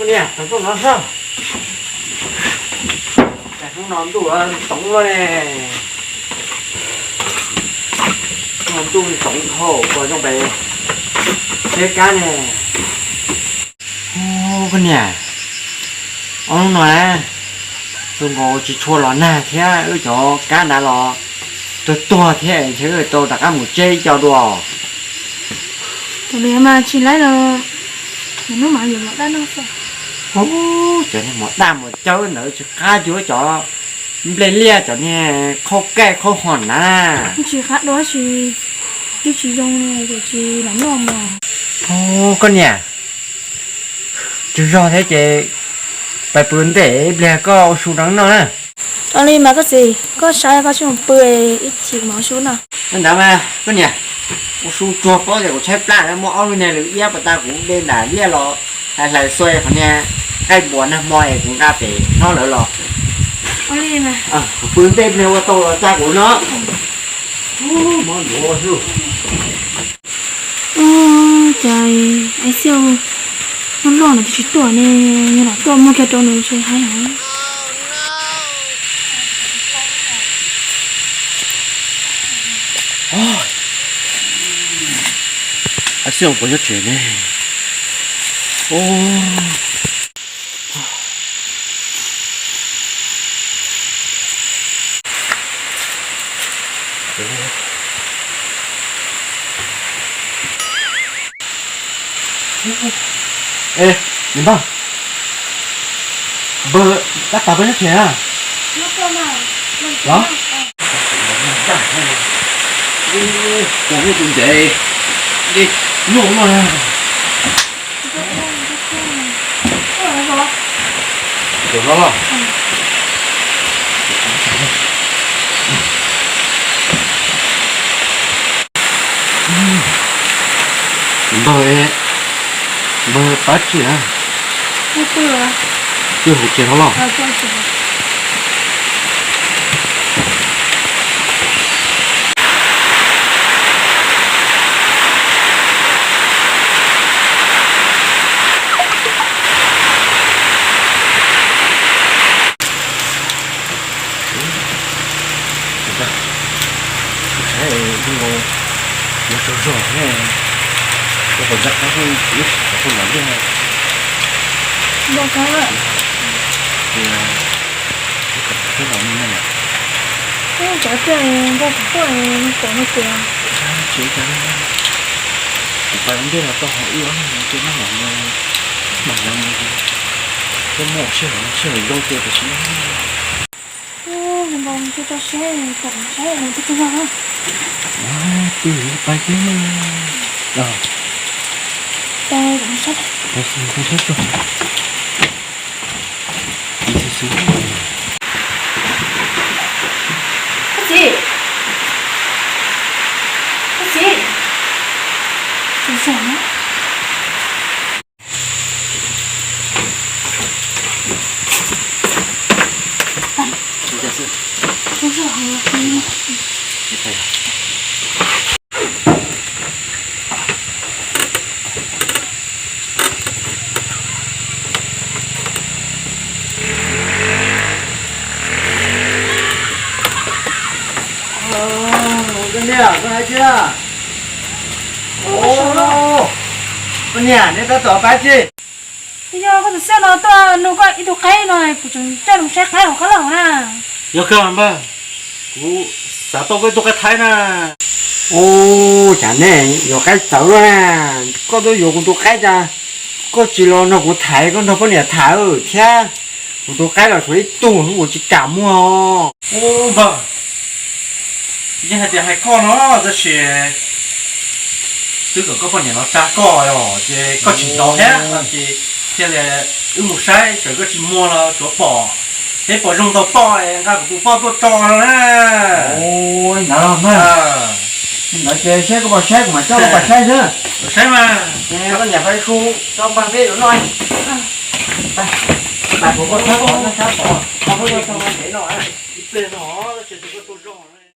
Niam, tos tuaj no xwb. Hnub no ntuj toov luaj ne. Hnub no ntuj toov dhau, ua zoo pem peb kab ne. Koj niam, ob hnub no tus nkaus tsis tshua los nag thiab wb cov kab nrad los tuag tuag thiab, ntshe wb tau rov qab mus tseb ib co dua. Tus li mas tsis laib los, hnub mas yuav mov daj noj xwb. Cov niag mov daj mov cawv ntawd tsis qab cuag cov nplej liaj cov niag qhaub kaij qhaub hom na. Tsis qab dua, tsis, twb tsis zoo li, tsis los noj mas. Koj niam, tsaug zog thiab ces pais pw ntej ib pliag koj ua su rau wb noj na. Ua li mas koj txiv, koj saib koj tsis mus pw, ib chim mam ua su no. Ntawd mas koj niam, ua su tsuag paub tias kuv tshaib plab, muaj ob lub niag lwm iab pas tas kuv de nram liaj los hlais xuas qhov niag qaij npuas nag hmo es kuv nqa pem hlob lawv los. Kuv pw ntej pliag ua tau los tsa kuv no. Mob ntuav xwb. Cas Ais Xiaus loj loj no twb tsis tuaj ne, yog lam tuaj muab kiag rau nws ntshe haib heev. Ais Xiaus puas nyob tsev ne? Es, niam npawg, npawg tab tas peb nyob tsev na. Los? Ua tus ntev, nyuaj no. Tus no los? Npawg, npawg pab tsi na? Pw hauv tsev no los? Saib zoo nkaus yuav tsaug zog ne, ua kom ntxim qab kuj ib sim qhov rooj nram liaj. Ua kom thaum twg los me me. Cov tsiaj npau suav tuaj pom no tias tsis cas, kuv pais ua ntej los tau hauv ib ob hnub ces noj los mas, mas yog mus thiab muaj sij hawm sij hawm zoo ces tam sim no. Npau tso saib, pom saib no twb tsaug zog na. Pw pais thiab. Pais saib, pais saib tso. Ib xwb xwb. Koj txiv, koj txiv, tsaug zog na. Koj niam, koj niam, neb tab tom pab tsi? Yog koj tus xiab no tuaj nug koj ib tug qaib no, kuv tseem coj nws saib qaib hauv qab los na. Yog kawg npawg, kuv xav tau koj ib tug qaib thaib na. Ub, cas nej yuav qaib txawv luaj na? Koj tuaj yuav kuv tus qaib cas koj tsis los nrog kuv tham, koj nrog poj niam tham thiab. Kuv tus qaib los tshuav ib tug, kuv tsis kam muag. Ub npawg, yeej hais tias hais koj no tab sis twb kom koj poj niam los tsa koj os, ces koj tsis hnov thiab no ces thiaj li wb mus saib, txawm koj tsis muag los tsuav pom, peb pom zoo tau poj es nqa kuv tus poj tuaj tso no na. Ntawd los mas, ntawd ces saib koj pom saib kuv mam coj koj pom saib xwb. Saib mas, koj niam pab su tso npawg peb yuav noj. Pab kuv koj txhob pom, txhob pom, txhob pom ntev no. Ib pliag no ces koj tau zoo.